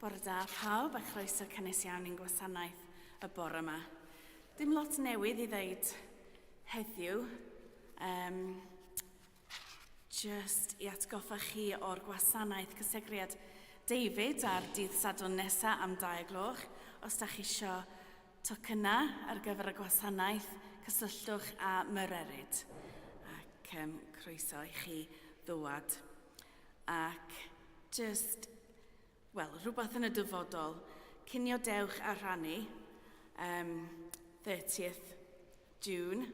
Bore da pawb a chroeso cynnes iawn i'n gwasanaeth y bore yma. Dim lot newydd i ddeud heddiw. Um, just i atgoffa chi o'r gwasanaeth cysegriad David ar dydd Sadwrn nesa am 2 gloch. Os da chi isio tocynnau ar gyfer y gwasanaeth, cysylltwch â Myrerid. Ac um, croeso i chi ddwad. Ac just, wel, rhywbeth yn y dyfodol, cinio dewch a rhannu, um, 30th June,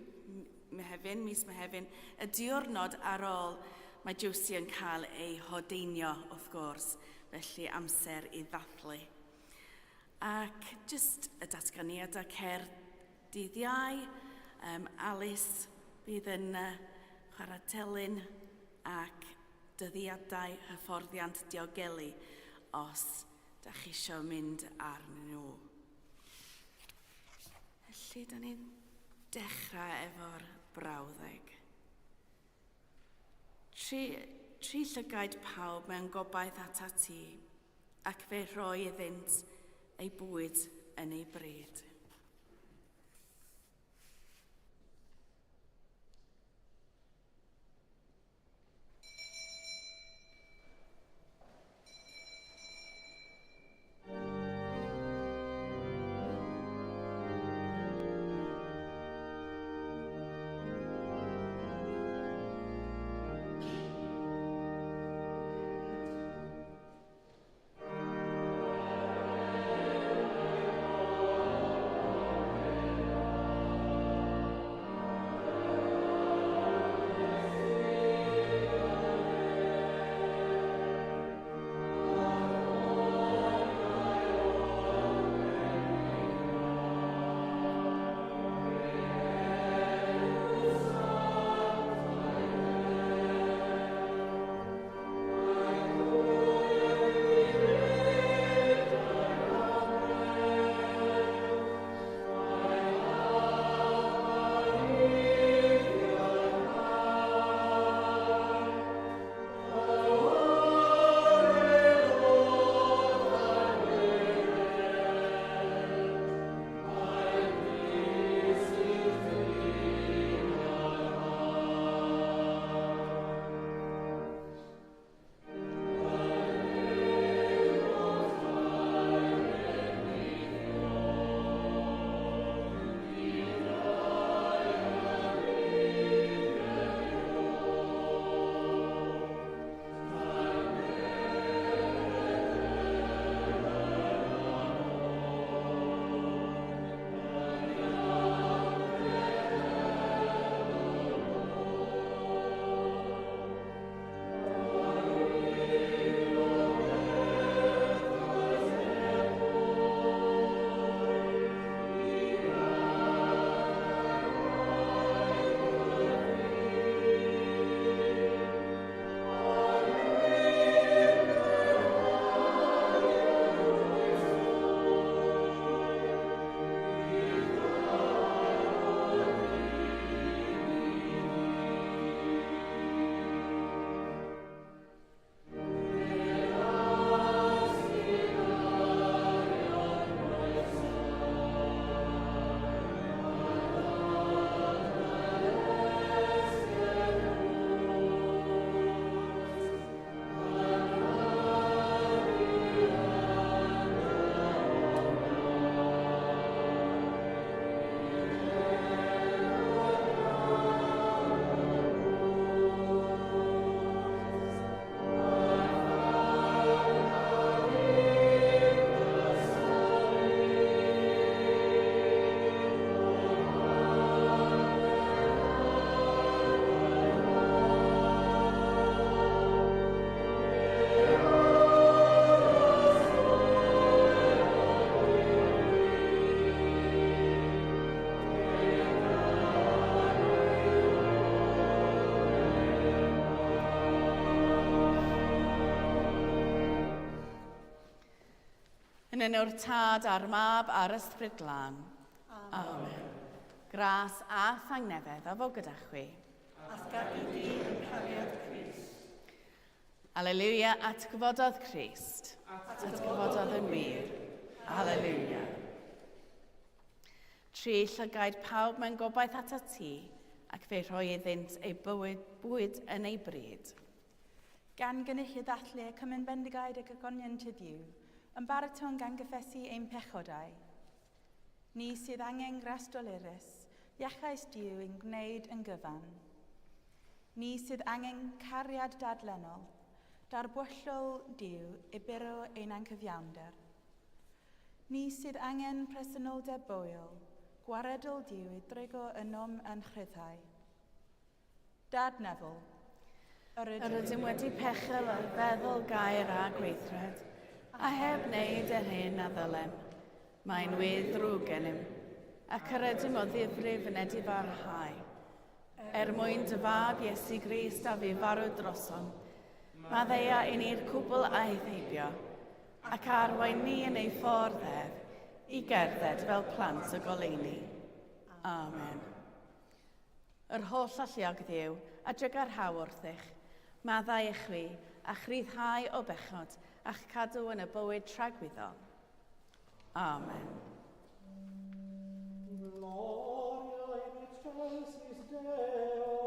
Mehefin, mis Mehefin, y diwrnod ar ôl mae Josie yn cael ei hodeinio, wrth gwrs, felly amser i ddathlu. Ac jyst y datganiadau cer dydd Iau, um, Alice bydd yn uh, chwarae telyn ac dyddiadau hyfforddiant diogelu os da chi eisiau mynd arnyn nhw. Felly, da ni'n dechrau efo'r brawddeg. Tri, tri llygaid pawb mewn gobaith atat ti, ac fe rhoi iddynt eu bwyd yn ei bryd. Yn enw'r Tad a'r Mab a'r Ysbryd Glân. Amen. Gras a thangnefedd a fo gyda chwi. A'th gadw di yng nghariad Crist. Aleluia, atgyfododd Crist. Atgyfododd yn wir. Aleluia. Tri llygaid pawb mewn gobaith atat ti, ac fe rhoi iddynt eu bywyd bwyd yn ei bryd. Gan gynullu ddathlu y cymun bendigaid y gogoniant heddiw, yn barato'n gan gyffesu ein pechodau. Ni sydd angen gras dolurus, iachais Duw ein gwneud yn gyfan. Ni sydd angen cariad dadlennol, darbwyllol Duw i buro ein anghyfiawnder. Ni sydd angen presenoldeb bywiol, gwaredol Duw i drigo ynom a'n rhyddhau. Dad Neville, yr ydym, yr ydym wedi pechel ar feddwl, gair a gweithred, a heb wneud yr hyn a ddylem. Mae'n wir ddrwg gennym, ac yr ydym o ddifrif yn edifarhau. Er mwyn dy fab Iesu Grist a fu farw drosom, maddeuia i ni'r cwbl aeth heibio, ac arwain ni yn ei ffordd ef i gerdded fel plant y goleuni. Amen. Yr holl alluog Dduw, a drygarhau wrthych, maddau i chwi, a'ch rhyddhau o bechod, a'ch cadw yn y bywyd tragwyddol. Amen. Gloria in excelsis Deo.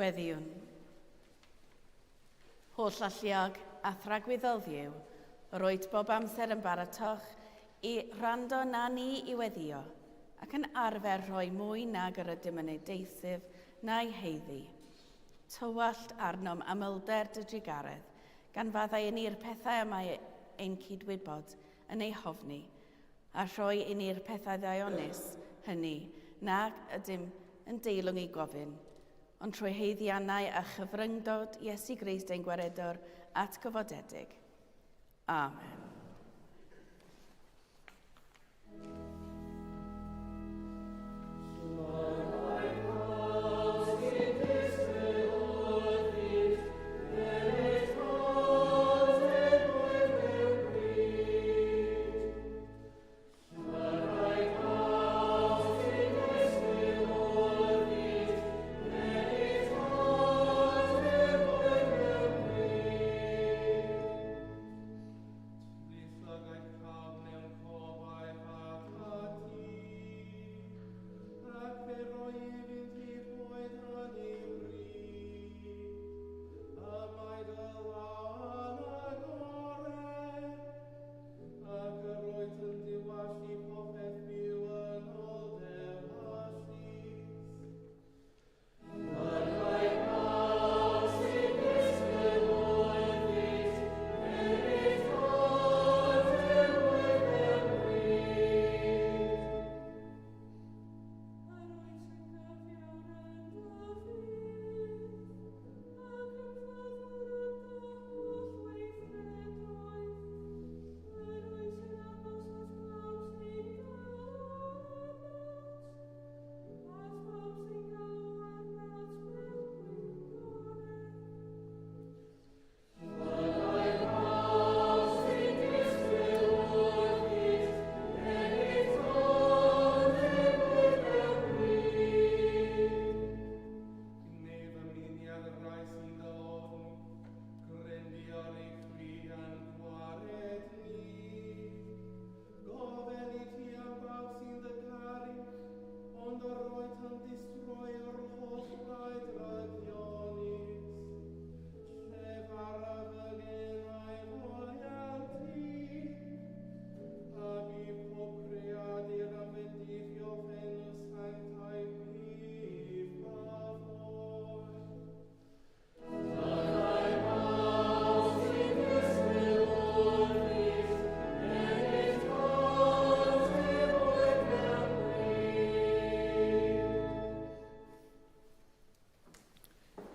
Gweddïwn. Holl alluog a thragwyddol Dduw, yr wyt bob amser yn baratoch i wrando na ni i weddïo, ac yn arfer rhoi mwy nag yr ydym yn ei deisyf na'i haeddu. Tywallt arnom amlder dy drugaredd, gan faddau i ni'r pethau y mae ein cydwybod yn eu hofni, a rhoi i ni'r pethau ddaionus hynny nag ydym yn deilwng eu gofyn, ond trwy haeddiannau a chyfryngdod Iesu Grist ein Gwaredwr atgyfodedig. Amen.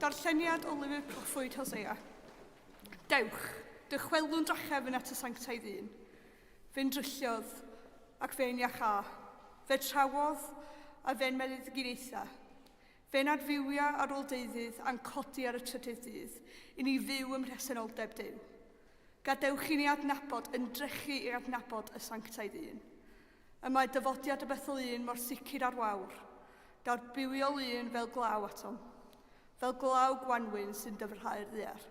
Darlleniad o lyfr proffwyd Hosea. Dewch, dychwelwn drachefn at y sanctaidd un. Fe'n drylliodd, ac fe'n iachâ. Fe trawodd, a fe'n meddyginiaetha. Fe'n adfywia ar ôl deuddydd a'n codi ar y trydydd dydd, i ni fyw ym mhresenoldeb Duw. Gadewch i ni adnabod, ymdrechu i adnabod y sanctaidd un. Y mae dyfodiad y bethol un mor sicr â'r wawr. Daw'r bywiol un fel glaw atom, fel glaw gwanwyn sy'n dyfrhau'r ddaear.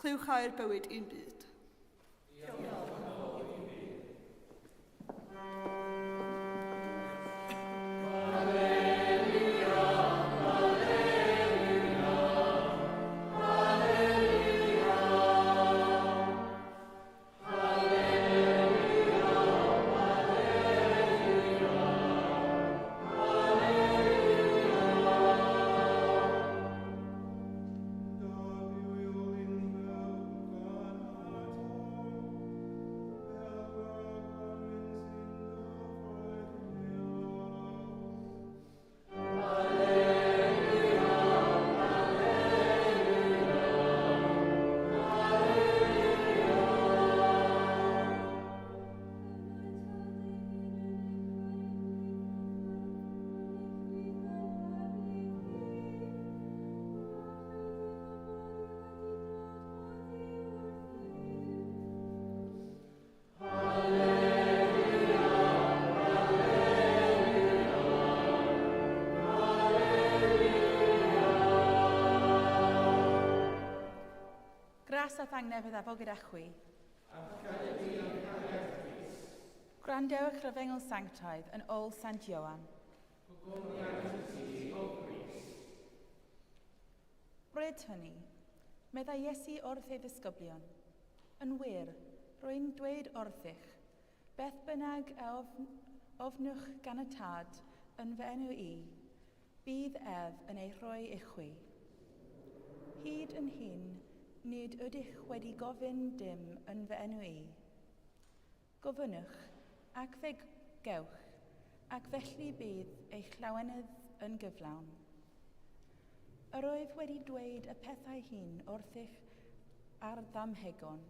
Clywch air bywyd un byd. Diolch. Gras a thangnefedd a fo gyda chwi. Gwrandewch yr Efengyl Sanctaidd yn ôl Sant Ioan. Bryd hynny, meddai Iesu wrth ei ddisgyblion, Yn wir, rwy'n dweud wrthych, beth bynnag a ofnwch gan y Tad yn fy enw i, bydd ef yn ei rhoi i chwi. Hyd yn hyn, nid ydych wedi gofyn dim yn fy enw i. Gofynnwch, ac fe gewch, ac felly bydd eich llawenydd yn gyflawn. Yr oedd wedi dweud y pethau hyn wrthych ar ddamhegon.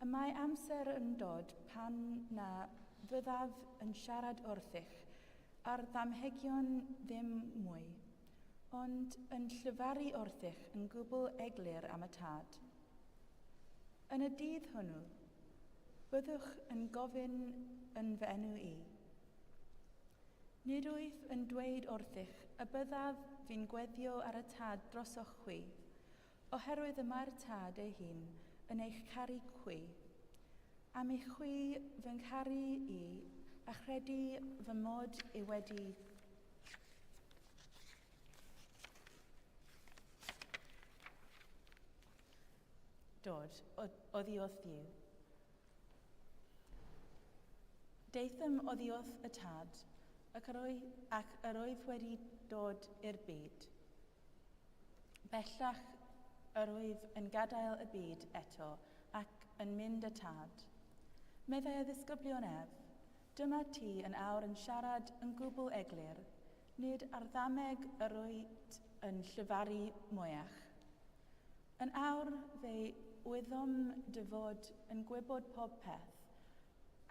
Y mae amser yn dod pan na fyddaf yn siarad wrthych ar ddamhegion ddim mwy, ond yn llefaru wrthych yn gwbl eglur am y Tad. Yn y dydd hwnnw, byddwch yn gofyn yn fy enw i. Nid wyf yn dweud wrthych y byddaf fi'n gweddio ar y Tad drosoch chwi, oherwydd y mae'r Tad ei hun yn eich caru chwi, am i chwi fy ngharu i a chredu fy mod i wedi dod oddi wrth Dduw. Daethum oddi wrth y Tad, ac yr oedd, ac yr oedd wedi dod i'r byd. Bellach yr oedd yn gadael y byd eto ac yn mynd y Tad. Meddai y ddisgyblion ef, Dyma ti yn awr yn siarad yn gwbl eglur, nid ar ddameg yr wyt yn llefaru mwyach. Yn awr fe wyddom dy fod yn gwybod pob peth,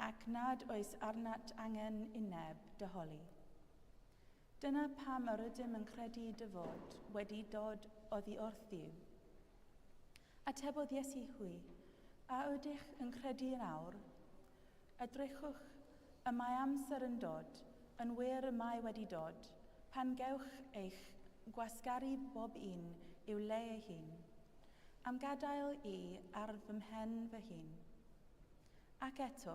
ac nad oes arnat angen i neb dy holi. Dyna pam yr ydym yn credu dy fod wedi dod oddi wrth Dduw. Atebodd Iesu hwy, A ydych yn credu yn awr? Edrychwch, y mae amser yn dod, yn wir y mae wedi dod, pan gewch eich gwasgaru bob un i'w le ei hun, am gadael i ar fy mhen fy hun. Ac eto,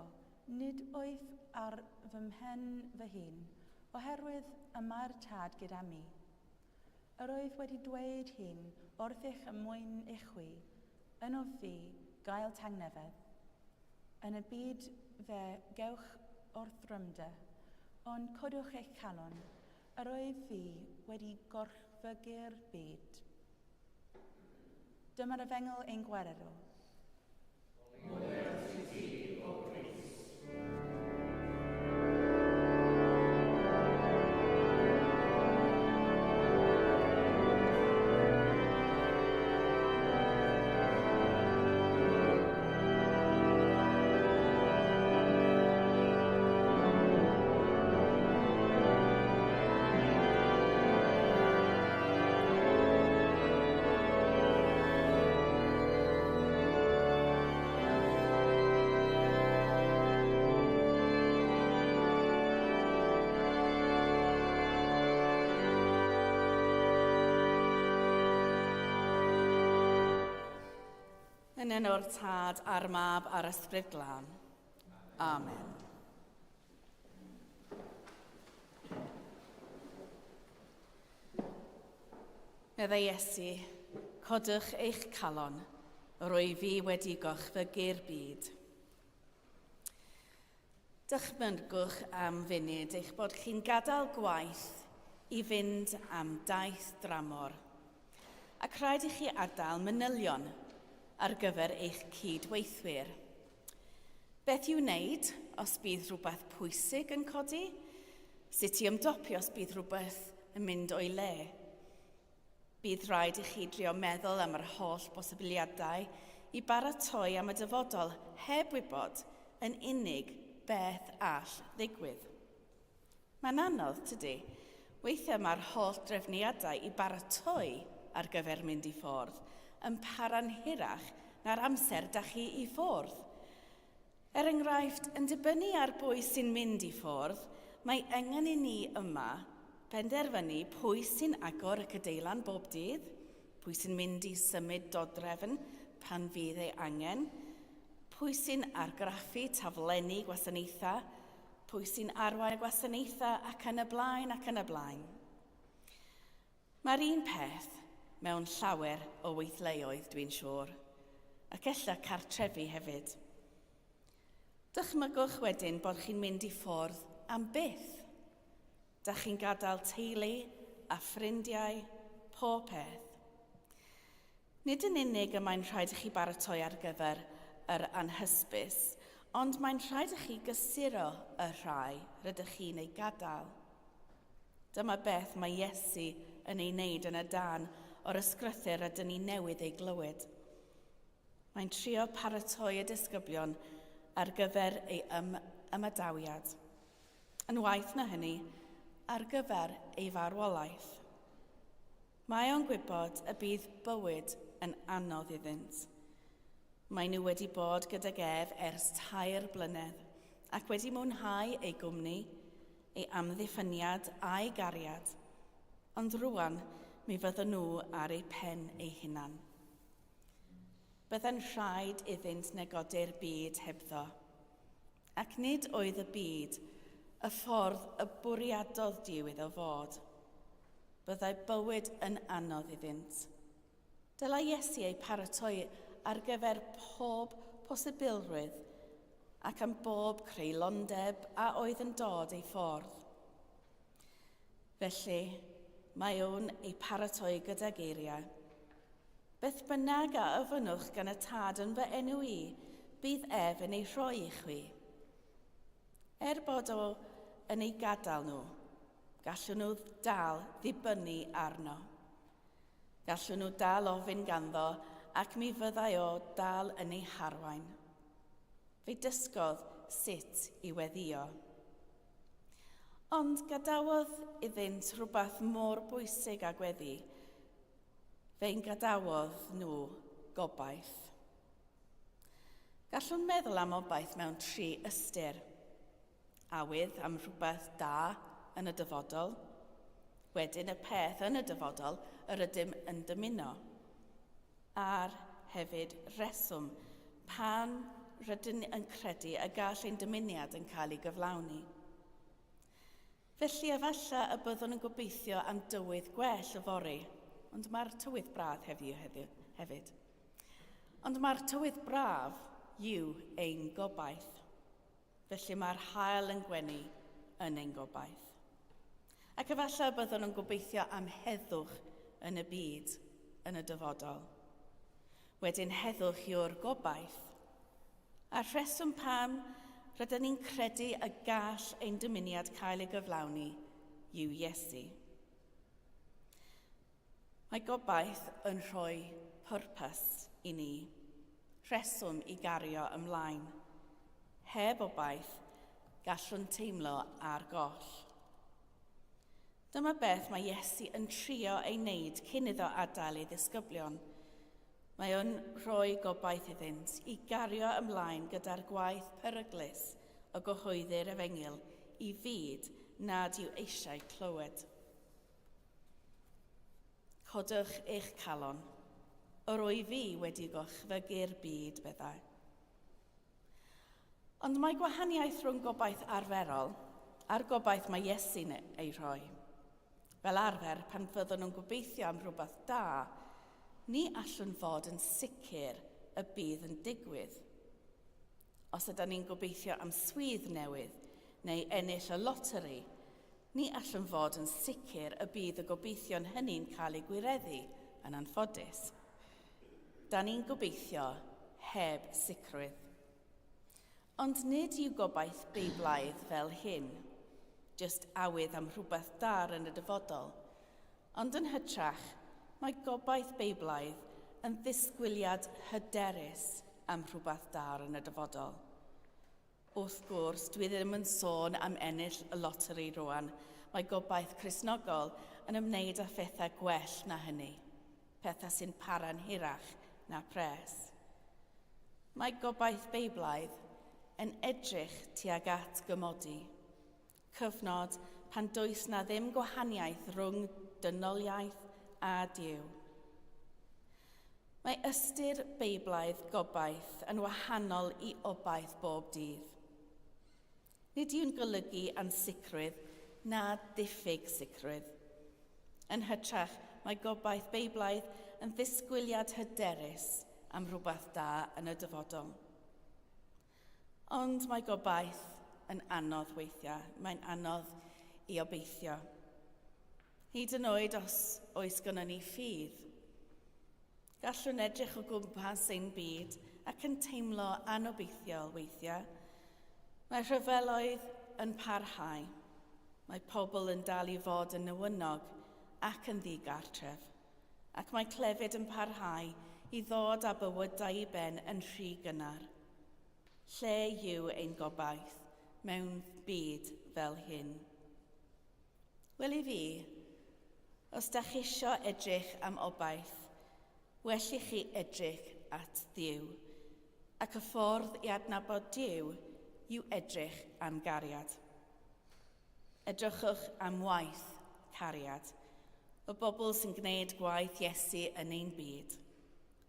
nid wyf ar fy mhen fy hun, oherwydd y mae'r Tad gyda mi. Yr oedd wedi dweud hyn wrthych y mwyn i chwi, ynof fi, gael tangnefedd. Yn y byd fe gewch orthrymder, ond codwch eich calon, yr oedd fi wedi gorchfygu'r byd. Dyma'r efengyl ein gwererol. Yn enw'r Tad a'r Mab a'r Ysbryd Glân. Amen. Meddai Iesu, codwch eich calon, rwy fi wedi gorchfygu'r byd. Dychmygwch am funud eich bod chi'n gadael gwaith i fynd am daith dramor, ac rhaid i chi adael manylion ar gyfer eich cyd-weithwyr. Beth i'w wneud os bydd rhywbeth pwysig yn codi? Sut i ymdopi os bydd rhywbeth yn mynd o'i le? Bydd rhaid i chi drio meddwl am yr holl bosibiliadau i baratoi am y dyfodol heb wybod yn unig beth all ddigwydd. Mae'n anodd, tydi? Weithiau mae'r holl drefniadau i baratoi ar gyfer mynd i ffwrdd yn para'n hirach na'r amser da chi i ffwrdd. Er enghraifft, yn dibynnu ar bwy sy'n mynd i ffwrdd, mae angen i ni yma benderfynu pwy sy'n agor y cadeilan bob dydd, pwy sy'n mynd i symud dodrefn pan fydd ei angen, pwy sy'n argraffu taflenni gwasanaethau, pwy sy'n arwain y gwasanaethau ac yn y blaen ac yn y blaen. Mae'r un peth mewn llawer o weithleoedd, dwi'n siŵr, ac ella cartrefi hefyd. Dychmygwch wedyn bod chi'n mynd i ffwrdd am byth. Da chi'n gadael teulu a ffrindiau, pob peth. Nid yn unig y mae'n rhaid i chi baratoi ar gyfer yr anhysbys, ond mae'n rhaid i chi gysuro y rhai rydych chi'n eu gadael. Dyma beth mae Iesu yn ei wneud yn y dan o'r ysgrythur rydyn ni newydd ei glywed. Mae'n trio paratoi y disgyblion ar gyfer ei ym ymadawiad. Yn waeth na hynny, ar gyfer ei farwolaeth. Mae o'n gwybod y bydd bywyd yn anodd iddynt. Mae nhw wedi bod gydag ef ers tair blynedd ac wedi mwynhau ei gwmni, ei amddiffyniad a'i gariad, ond rwan mi fydden nhw ar eu pen eu hunan. Byddai'n rhaid iddynt negodi'r byd hebddo, ac nid oedd y byd y ffordd y bwriadodd Duw iddo fod. Byddai bywyd yn anodd iddynt. Dylai Iesu eu paratoi ar gyfer pob posibilrwydd ac am bob creulondeb a oedd yn dod ei ffordd. Felly, mae o'n eu paratoi gyda geiriau. Beth bynnag a ofynnwch gan y Tad yn fy enw i, bydd ef yn ei rhoi i chwi. Er bod o yn ei gadael nhw, gallwn nhw dal ddibynnu arno. Gallwn nhw dal ofyn ganddo ac mi fyddai o dal yn ei harwain. Fe dysgodd sut i weddio. Ond gadawodd iddynt rhywbeth mor bwysig â gweddi. Fe'n gadawodd nhw gobaith. Gallwn meddwl am obaith mewn tri ystyr. Awydd am rhywbeth da yn y dyfodol, wedyn y peth yn y dyfodol yr ydym yn dymuno, a'r hefyd reswm pan rydyn yn credu y gall ein dymuniad yn cael ei gyflawni. Felly efallai y byddwn yn gobeithio am dywydd gwell yfory, ond mae'r tywydd braf heddiw hefyd. Ond mae'r tywydd braf yw ein gobaith. Felly mae'r haul yn gwenu yn ein gobaith. Ac efallai y byddwn yn gobeithio am heddwch yn y byd yn y dyfodol. Wedyn heddwch yw'r gobaith. A'r rheswm pam rydyn ni'n credu y gall ein dymuniad cael ei gyflawni yw Iesu. Mae gobaith yn rhoi pwrpas i ni, rheswm i gario ymlaen. Heb obaith, gallwn teimlo ar goll. Dyma beth mae Iesu yn trio ei wneud cyn iddo adael ei ddisgyblion. Mae o'n rhoi gobaith iddynt i gario ymlaen gyda'r gwaith peryglus o gyhoeddi'r efengyl i fyd nad yw eisiau clywed. Codwch eich calon. Yr wyf fi wedi gochfygu'r byd, meddai. Ond mae gwahaniaeth rhwng gobaith arferol a'r gobaith mae Iesu'n ei rhoi. Fel arfer, pan fyddwn yn gobeithio am rhywbeth da, ni allwn fod yn sicr y bydd yn digwydd. Os ydyn ni'n gobeithio am swydd newydd neu ennill y loteri, ni allwn fod yn sicr y bydd y gobeithion hynny'n cael eu gwireddu, yn anffodus. Da ni'n gobeithio heb sicrwydd. Ond nid yw gobaith Beiblaidd fel hyn, jyst awydd am rhywbeth da yn y dyfodol, ond yn hytrach, mae gobaith Beiblaidd yn ddisgwyliad hyderus am rhywbeth da yn y dyfodol. Wrth gwrs, dwi ddim yn sôn am ennill y loteri rwan. Mae gobaith Cristnogol yn ymwneud â phethau gwell na hynny, pethau sy'n para'n hirach na pres. Mae gobaith Beiblaidd yn edrych tuag at gymodi, cyfnod pan does na ddim gwahaniaeth rhwng dynoliaeth a Duw. Mae ystyr Beiblaidd gobaith yn wahanol i obaith bob dydd. Nid yw'n golygu ansicrwydd na diffyg sicrwydd. Yn hytrach, mae gobaith Beiblaidd yn ddisgwyliad hyderus am rhywbeth da yn y dyfodol. Ond mae gobaith yn anodd weithiau. Mae'n anodd i obeithio. Hyd yn oed os oes gynnon ni ffydd. Gallwn edrych o gwmpas ein byd ac yn teimlo anobeithiol weithiau. Mae rhyfeloedd yn parhau. Mae pobl yn dal i fod yn newynog ac yn ddigartref. Ac mae clefyd yn parhau i ddod â bywydau i ben yn rhy gynnar. Lle yw ein gobaith mewn byd fel hyn? Wel i fi, os da chi isio edrych am obaith, well i chi edrych at Dduw. Ac y ffordd i adnabod Duw yw edrych am gariad. Edrychwch am waith cariad, y bobl sy'n gwneud gwaith Iesu yn ein byd,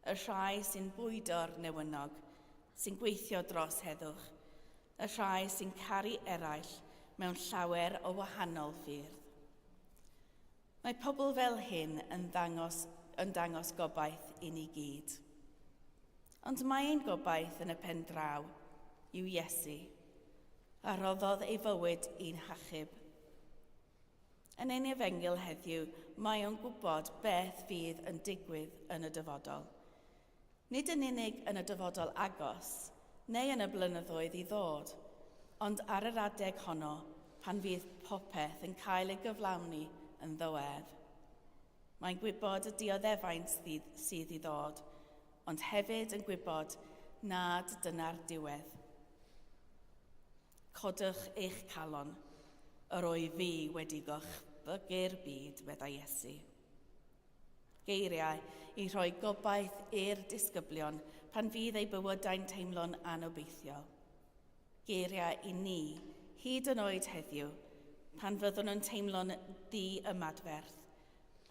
y rhai sy'n bwydo'r newynog, sy'n gweithio dros heddwch, y rhai sy'n caru eraill mewn llawer o wahanol ffyrdd. Mae pobl fel hyn yn dangos, yn dangos gobaith i ni gyd. Ond mae ein gobaith yn y pen draw yw Iesu, a roddodd ei fywyd i'n hachub. Yn ein efengyl heddiw, mae o'n gwybod beth fydd yn digwydd yn y dyfodol. Nid yn unig yn y dyfodol agos, neu yn y blynyddoedd i ddod, ond ar yr adeg honno pan fydd popeth yn cael ei gyflawni ynddo ef. Mae'n gwybod y dioddefaint sydd i ddod, ond hefyd yn gwybod nad dyna'r diwedd. Codwch eich calon, yr oedd fi wedi gorchfygu'r byd, meddai Iesu. Geiriau i rhoi gobaith i'r disgyblion pan fydd eu bywydau'n teimlo'n anobeithiol. Geiriau i ni, hyd yn oed heddiw, pan fyddwn yn teimlo'n ddi-ymadferth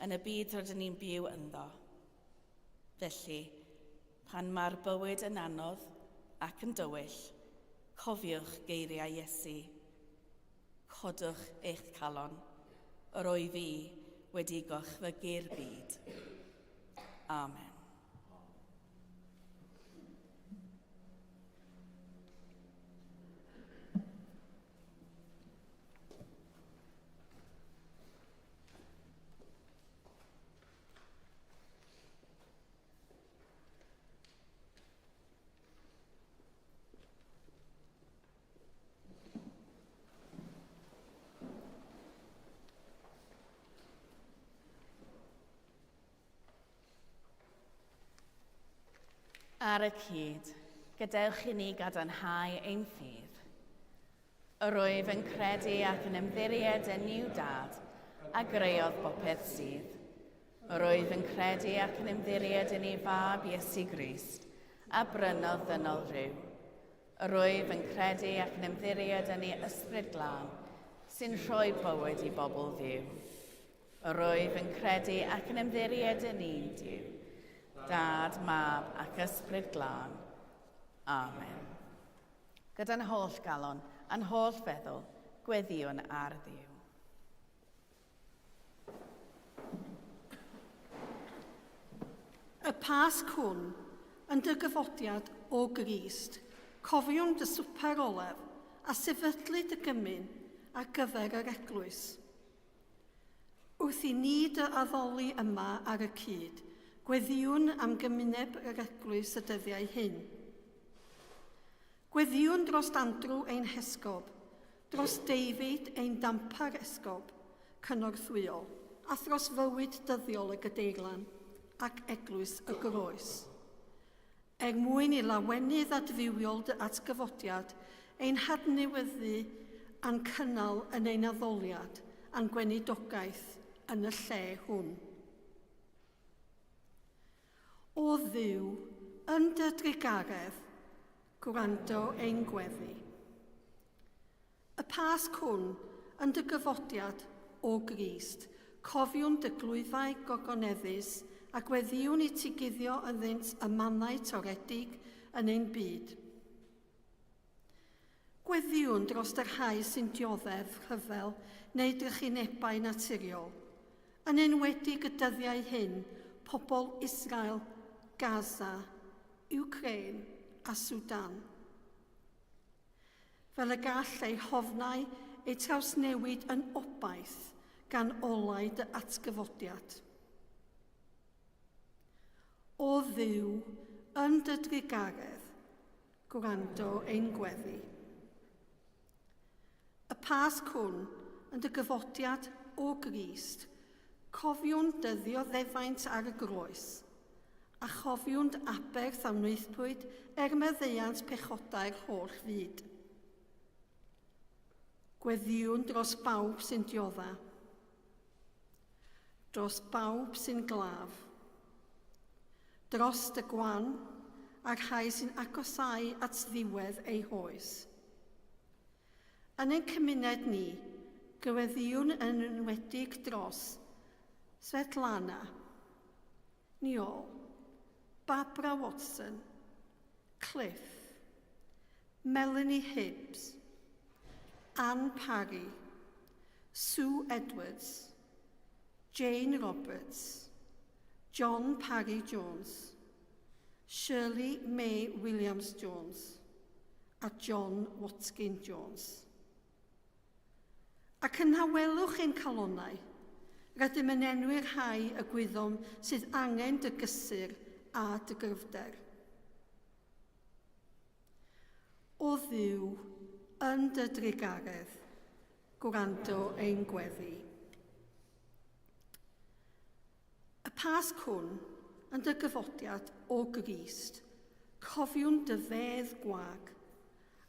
yn y byd rydyn ni'n byw ynddo. Felly, pan mae'r bywyd yn anodd ac yn dywyll, cofiwch geiriau Iesu. Codwch eich calon, yr oedd fi wedi gorchfygu'r byd. Amen. Ar y cyd, gadewch i ni gadarnhau ein ffydd. Yr wyf yn credu ac yn ymddiried yn Nuw Dad, a greodd bopeth sydd. Yr wyf yn credu ac yn ymddiried yn ei Fab Iesu Grist, a brynodd ddynol rhyw. Yr wyf yn credu ac yn ymddiried yn ei Ysbryd Glân, sy'n rhoi bywyd i bobl Dduw. Yr wyf yn credu ac yn ymddiried yn un Duw, Dad, Mab ac Ysbryd Glân. Amen. Gyda'n holl galon a'n holl feddwl, gweddïwn ar Dduw. Y Pasg hwn, yn dy gyfodiad o Grist, cofiwn dy swper olaf a sefydlu dy gymun ar gyfer yr eglwys. Wrth i ni dy addoli yma ar y cyd, gweddïwn am gymuneb yr eglwys y dyddiau hyn. Gweddïwn dros Andrew ein hesgob, dros David ein dampar esgob cynorthwyol, a thros fywyd dyddiol y Gadeirlan ac Eglwys y Groes. Er mwyn i lawenydd adfywiol dy atgyfodiad ein hadnewyddu a'n cynnal yn ein addoliad a'n gweinidogaeth yn y lle hwn. O Dduw, yn dy drugaredd, gwrando ein gweddi. Y Pasg hwn, yn dy gyfodiad, o Grist, cofiwn dy glwyfau gogoneddus a gweddïwn i ti guddio ynddynt y mannau toredig yn ein byd. Gweddïwn dros y rhai sy'n dioddef rhyfel neu drychinebau naturiol, yn enwedig y dyddiau hyn pobl Israel, Gaza, Ukraine a Sudan. Fel y gall eu hofnau eu trawsnewid yn obaith gan olau dy atgyfodiad. O Dduw, yn dy drugaredd, gwrando ein gweddi. Y Pasg hwn yn dy gyfodiad o Grist, cofiwn dy ddioddefaint ar y groes, a chofiwn dy aberth a wnaethpwyd er maddeuant pechodau'r holl fyd. Gweddïwn dros bawb sy'n diodda, dros bawb sy'n glaf, dros dy gwan a'r rhai sy'n agosáu at ddiwedd eu hoes. Yn ein cymuned ni, gweddïwn yn enwedig dros Svetlana, Niol, Barbara Watson, Cliff, Melanie Hibbs, Anne Parry, Sue Edwards, Jane Roberts, John Parry Jones, Shirley May Williams Jones a John Watkin Jones. Ac yn nhawelwch ein calonnau, rydym yn enwi'r rhai y gwyddom sydd angen dy gysur a dy gryfder. O Dduw, yn dy drugaredd, gwrando ein gweddi. Y Pasg hwn, yn dy gyfodiad o Grist, cofiwn dy fedd gwag,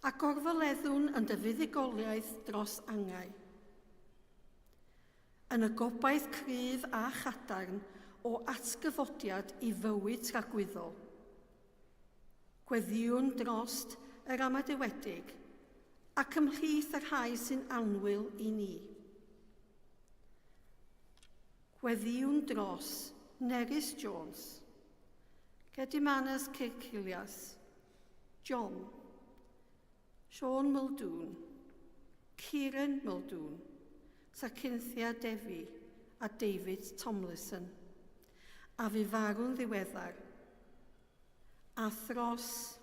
a gorfoleddwn yn dy fuddugoliaeth dros angau. Yn y gobaith cryf a chadarn o atgyfodiad i fywyd tragwyddol. Gweddïwn drost yr amadewedig ac ymhlith y rhai sy'n annwyl i ni. Gweddïwn dros Nerys Jones, Gedimanas Kirkilias, John, Sean Muldoon, Kieran Muldoon, Sacynthia Devi a David Tomlinson, a fu farw'n ddiweddar, a thros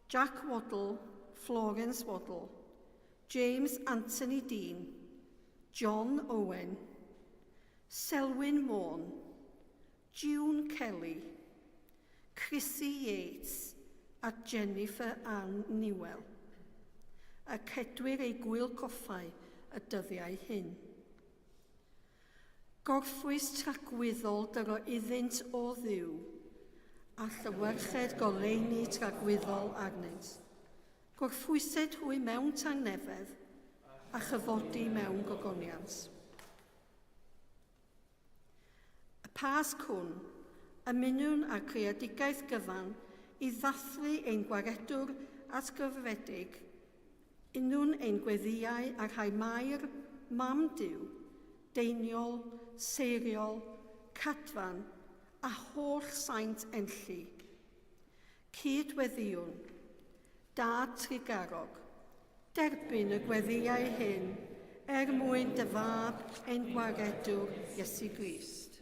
Jack Waddle, Florence Waddle, James Anthony Dean, John Owen, Selwyn Môn, June Kelly, Chrissy Yates a Jennifer Ann Newell, y cedwir eu gwyl coffau y dyddiau hyn. Gorffwys tragwyddol dyro iddynt o Dduw, a llywerched goleuni tragwyddol arnynt. Gorffwysed hwy mewn tangnefedd, a chyfodi mewn gogoniant. Y Pasg hwn, ymunwn â'r creadigaeth gyfan i ddathlu ein Gwaredwr atgyfedig, Unwn ein gweddïau â rhai Mair, Mam Duw, Deiniol, Seiriol, Cadfan, a holl saint Enlli. Cyd-weddïwn, Dad trugarog, derbyn y gweddïau hyn er mwyn dy fab ein gwaredwr Iesu Grist.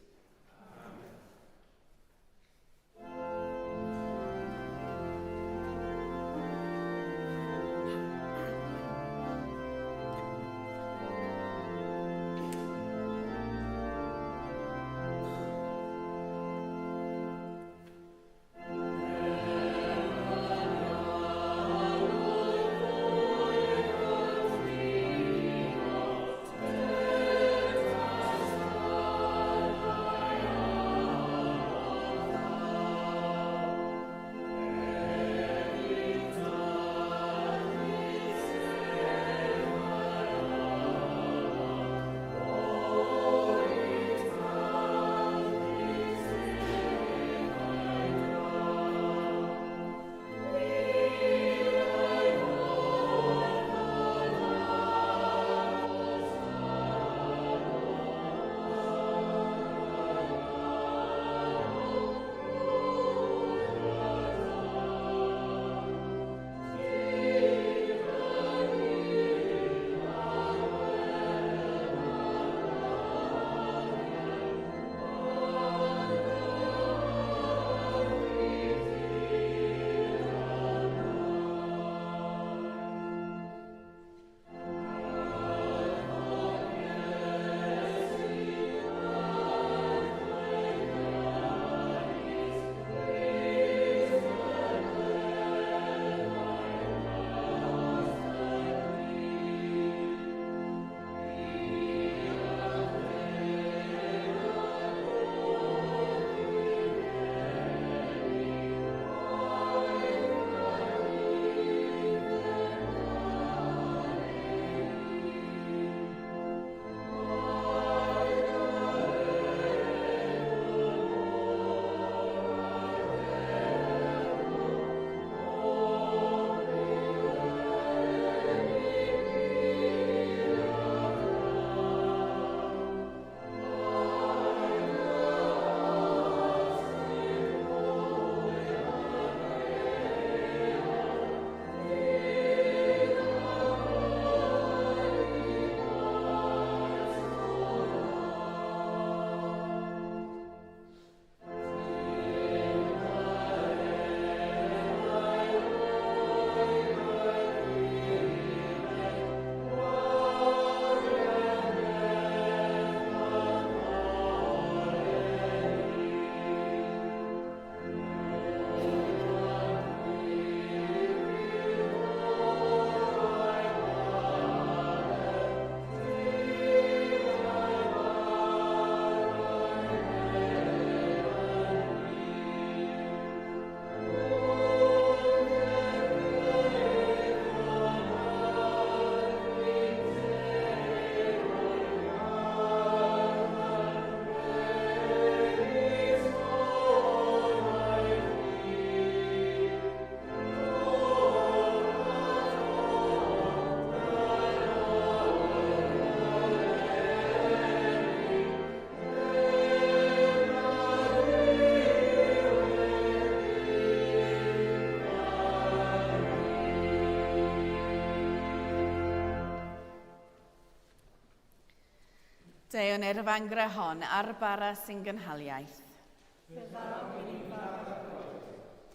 Deuwn i'r fangre hon a'r bara sy'n gynhaliaeth.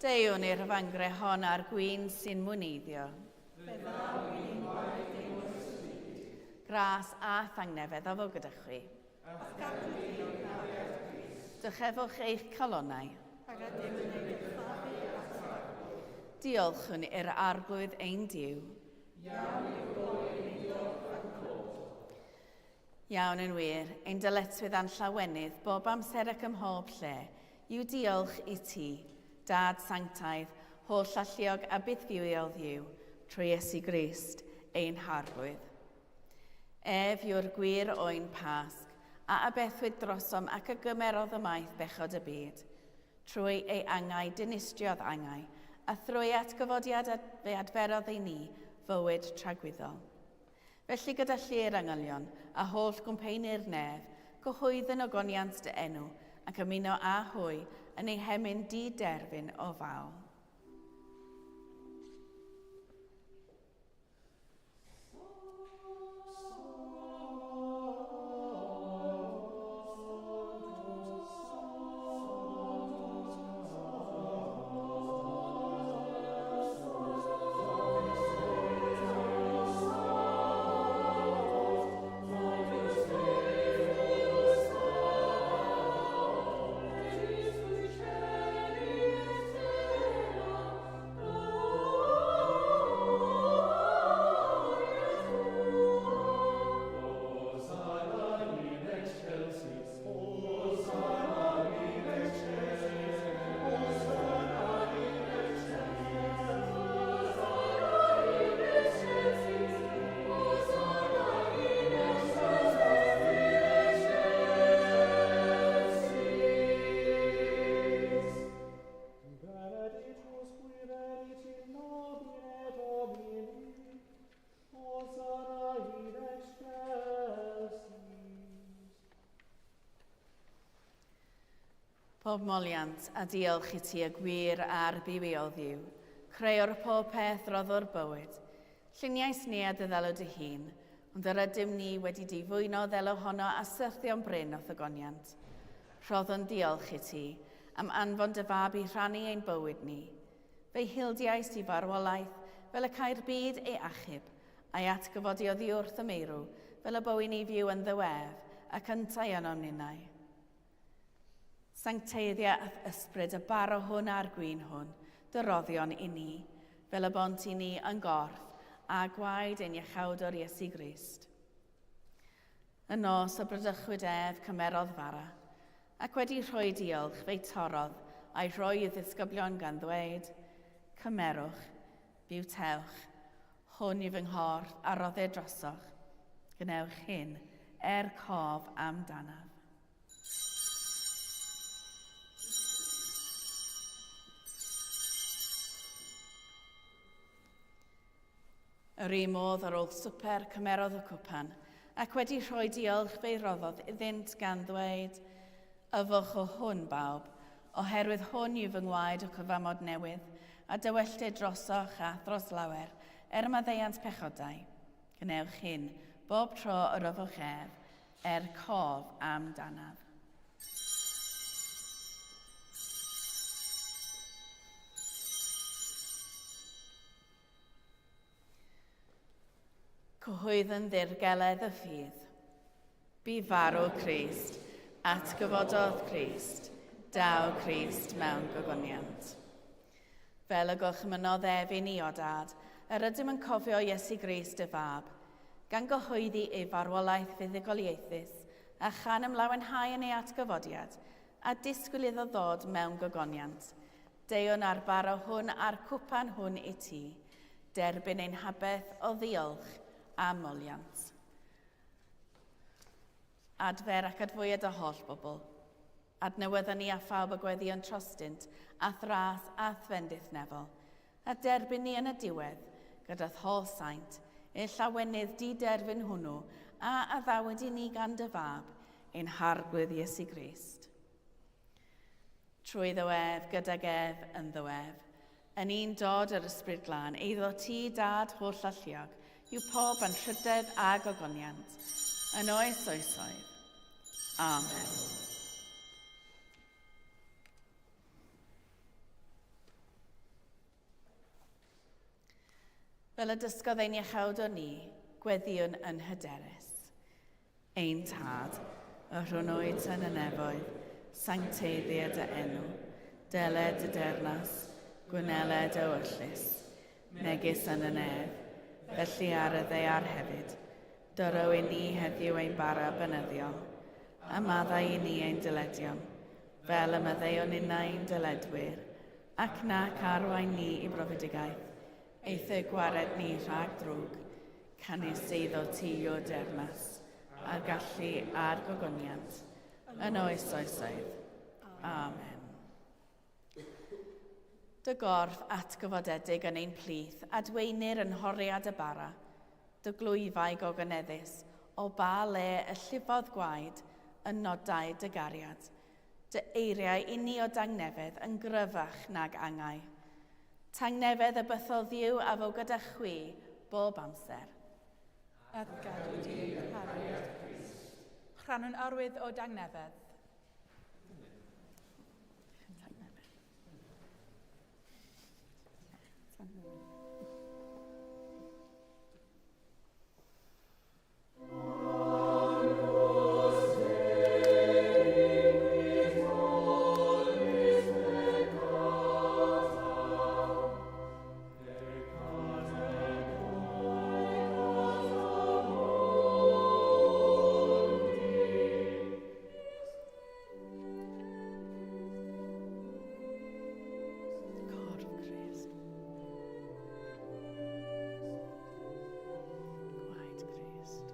Deuwn i'r fangre hon a'r gwin sy'n mwneiddio. Gras a thangnefedd a fo gyda chwi. Dychefwch eich calonnau. Diolchwn i'r Arglwydd ein Duw. Iawn yw rhoi i ni diolch ac clod. Iawn yn wir, ein dyletswydd a'n llawenydd bob amser ac ym mhob lle, yw diolch i ti, Dad sanctaidd, holl alluog a bythfywiol Dduw, trwy Iesu Grist, ein Harglwydd. Ef yw'r gwir oen Pasg, a abethwyd drosom ac a gymerodd ymaith bechod y byd. Trwy ei angau dinistriodd angau, a thrwy atgyfodiad fe adferodd i ni fywyd tragwyddol. Felly gyda llu'r angylion, a holl gwmpeini'r nef, cyhoeddwn ogoniant dy enw, ac ymuno â hwy yn eu hemyn di-derfyn o fawl. Pob moliant a diolch i ti y gwir a'r bywiol Dduw, creuwr pob peth roddwr bywyd. Lluniais ni a dy ddelw dy hun, ond yr ydym ni wedi difwyno ddelw honno a syrthio'n brin o'th ogoniant. Rhoddwn diolch i ti am anfon dy fab i rhannu ein bywyd ni. Fe'i hildiais i farwolaeth fel y cai'r byd ei achub, a'i atgyfodi oddiwrth y meirw fel y bywyn ei fyw ynddo ef, ac yntau ynom ninnau. Sancteiddia a'th ysbryd y bara hwn a'r gwin hwn, dy roddion i ni, fel y bont i ni yn gorff a gwaed ein Iachawdwr Iesu Grist. Y nos y bradychwyd ef, cymerodd fara, ac wedi rhoi diolch, fe'i torrodd, a'i rhoi i'w ddisgyblion gan ddweud, Cymerwch, bywtewch, hwn yw fy nghorff a roddir drosoch, gwnewch hyn er cof amdanaf. Yr un modd ar ôl swper cymerodd y cwpan, ac wedi rhoi diolch fe'i roddodd iddynt gan ddweud, Yfwch o hwn, bawb, oherwydd hwn yw fy ngwaed o cyfamod newydd, a dywelltir drosoch a thros lawer, er maddeuant pechodau. Gwnewch hyn bob tro yr yfwch ef, er cof amdanaf. Cyhoedd yn ddirgeledd y ffydd. Bu farw Crist, atgyfododd Crist, daw Crist mewn gogoniant. Fel y gorchmynnodd ef i ni o dad, yr ydym yn cofio Iesu Grist y Fab, gan gyhoeddi ei farwolaeth fuddugoliaethus a chan ymlawenhau yn ei atgyfodiad, a disgwyl iddo ddod mewn gogoniant. Deuwn â'r bara hwn a'r cwpan hwn i ti, derbyn ein habeth o ddiolch a moliant. Adfer ac adfwyed y holl bobl. Adnewydda ni a phawb y gweddïon trostynt, a'th ras a'th fendith nefol, a derbyn ni yn y diwedd, gydath holl saint, i'r llawenydd di-derfyn hwnnw a addawyd i ni gan dy Fab, ein Harglwydd Iesu Grist. Trwyddo ef, gydag ef, ynddo ef. Yn un dod yr Ysbryd Glân, eiddo ti, Dad holl alluog, yw pob anrhydedd a gogoniant, yn oes oesoedd. Amen. Fel y dysgodd ein iachawdwr ni, gweddïwn yn hyderus. Ein Tad, y rhwn wyt yn y nefoedd, sancteiddia dy enw, deled dy deyrnas, gwneled dy ewyllys, megis yn y nef, felly ar y ddaear hefyd. Dyro i ni heddiw ein bara bynyddiol, a maddau i ni ein dyledion, fel y maddeuwn ninnau i'n dyledwyr, ac nac arwain ni i brofedigaeth, eithr gwared ni rhag drwg, Canys eiddo ti yw'r deyrnas, a'r gallu a'r gogoniant, yn oes oesoedd. Amen. Dy gorff atgyfodedig yn ein plith, adweinir yn nhoriad y bara, dy glwyfau gogoneddus, o ba le y llifodd gwaed yn nodau dy gariad. Dy eiriau i ni o dangnefedd yn gryfach nag angau. Tangnefedd y bythol Dduw a fo gyda chwi bob amser. A'th gadw di nghariad Crist. Rhannwn arwydd o dangnefedd. Tangnefedd. Tangnefedd. Corff Crist. Gwaed Crist.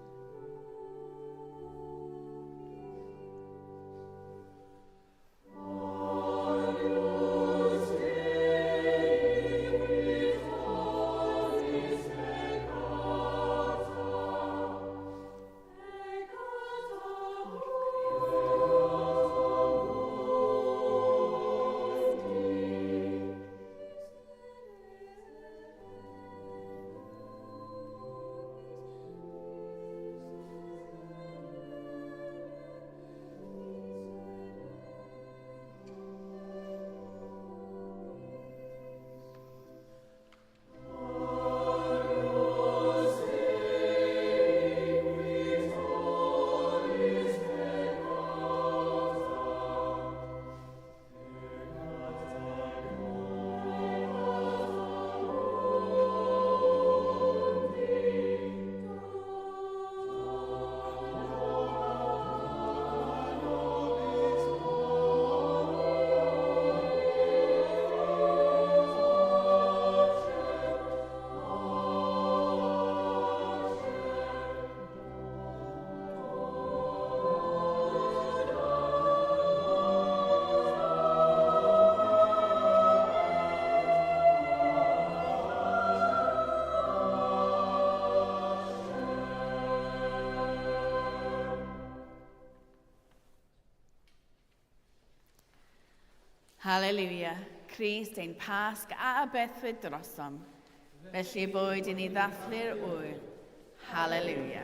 Haleluia, Crist ein Pasg a aberthwyd drosom. Felly boed i ni ddathlu'r ŵyl. Haleluia.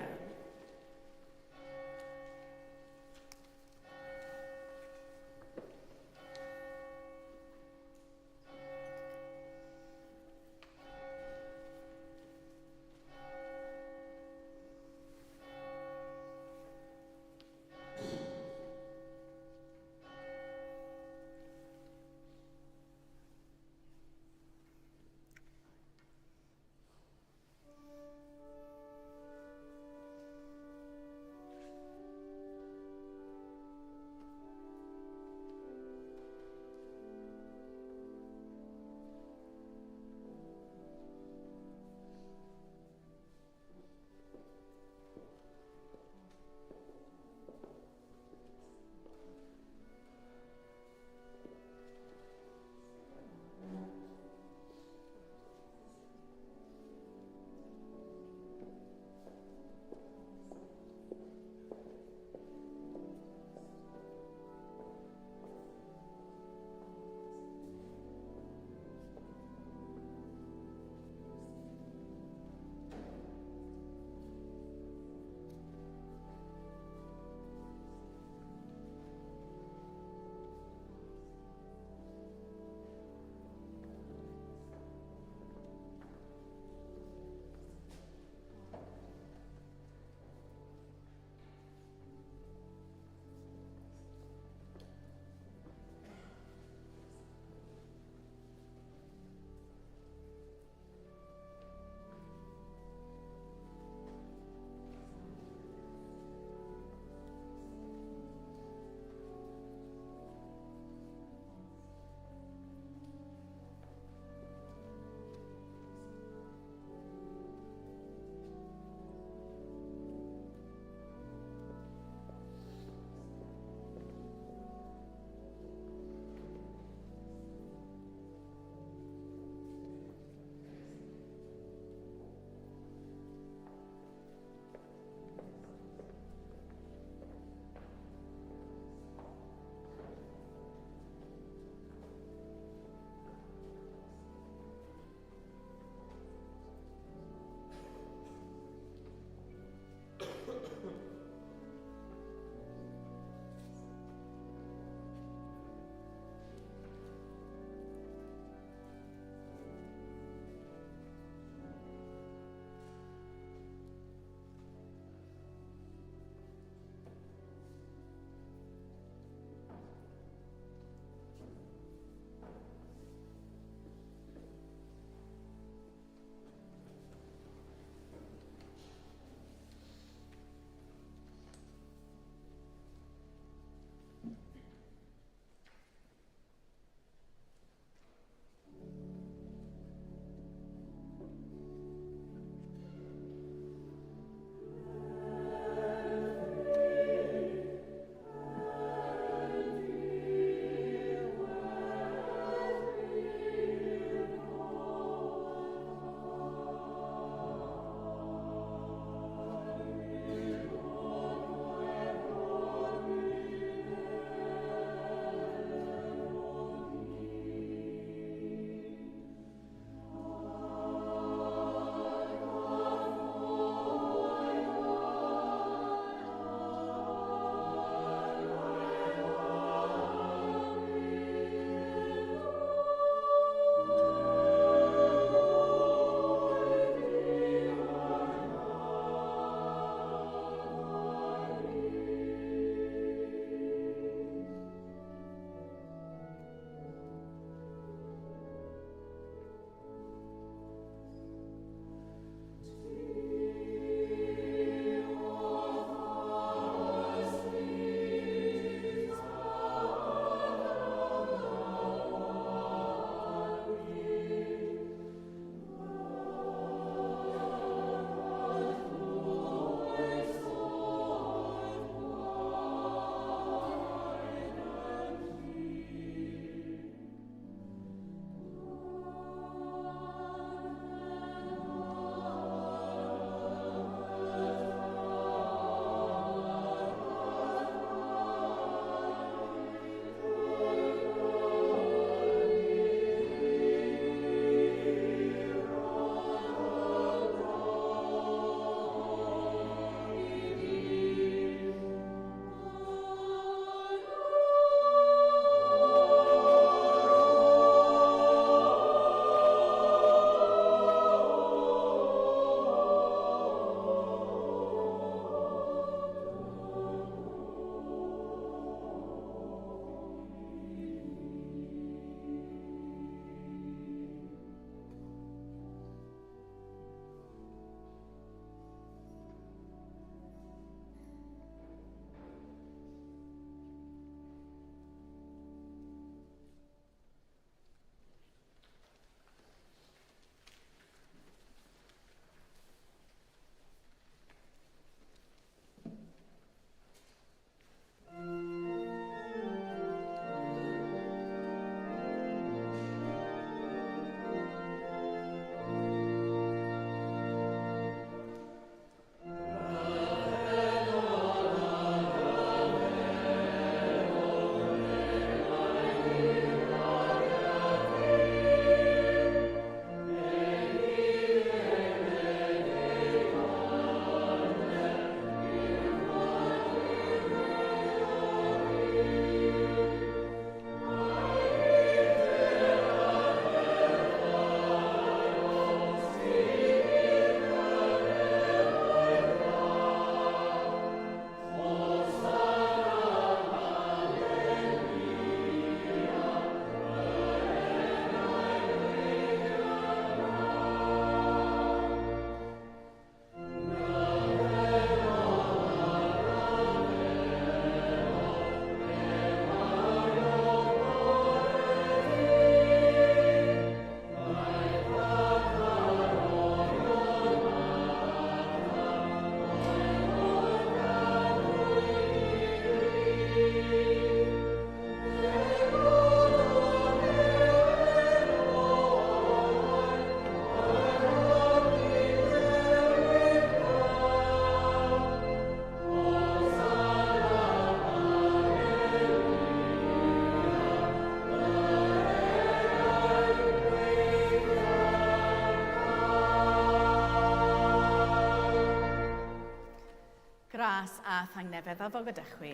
Gras a thangnefedd a fo gyda chwi.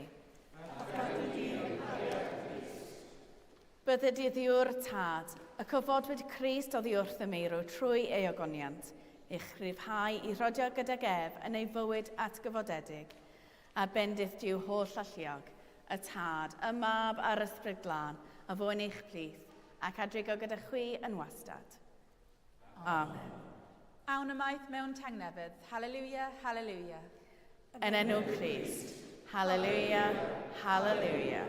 Bydded i ddiwr tad, y cyfodwyd Crist oddi wrth y meirw trwy ei ogoniant, eich rhyfhau i rhodio gydag ef yn ei fywyd atgyfodedig, a bendith Duw holl alluog, y Tad, y Mab a'r Ysbryd Glân, a fo yn eich plith, ac adrigo gyda chwi yn wastad. Amen. Awn ymaith mewn tangnefedd. Haleluia, haleluia. Yn enw Crist. Haleluia, haleluia.